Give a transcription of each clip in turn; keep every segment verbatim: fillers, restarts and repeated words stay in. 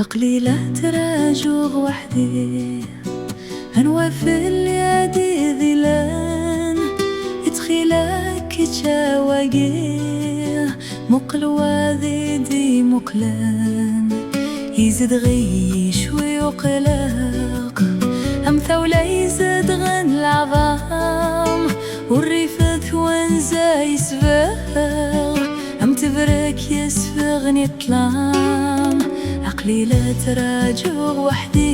Aql-i la ttraǧuɣ weḥd-i. Anwa fell-i ad idilen? Ttxil-k kečč a wagi, muqel wa d i d-imuqlen. Izedɣ-iyi cwi uqelleq, am tawla izedɣen leɛḍam. Ur rifed twenza yesbeɣ, am tebrek yesfeɣen i ṭṭlam. Aql-i la ttraǧuɣ weḥd-i,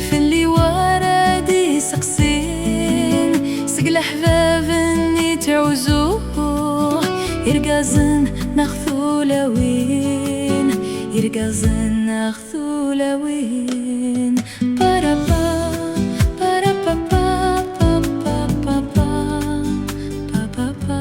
fell-i wara d-iseqsin. Seg leḥbab-nni ttɛuzuɣ, irgazen neɣ tulawin, irgazen neɣ tulawin. Parapa, parapapa, papapa, papapa.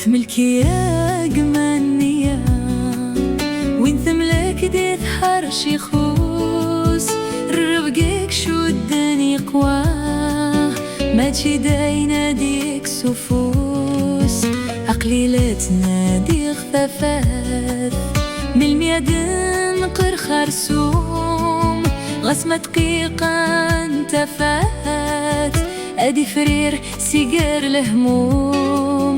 Tmelki agma-nni, win temlek di tḥerci ixus, rrebg i icudden yeqwa, mačči d ayen ad yekkes ufus. Aql-i la ttnadiɣ tafat, melmi ad nqer xersum, ɣas ma dqiqa n tafat, ad ifrir si gar lehmum,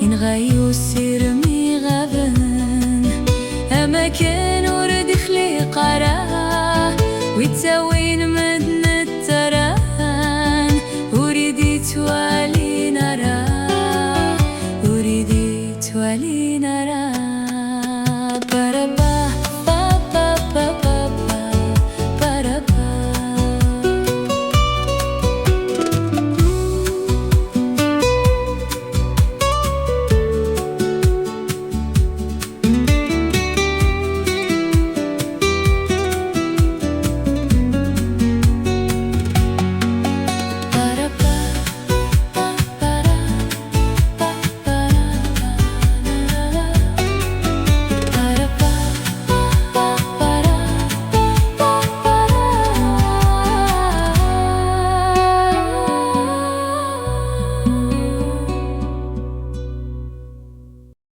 inɣa-yi usirem iɣaben. Amakan ur d-ixliq ara, wi ttawin medden ttaran, ur i d-ittwalin ara, ur i d-ittwalin ara.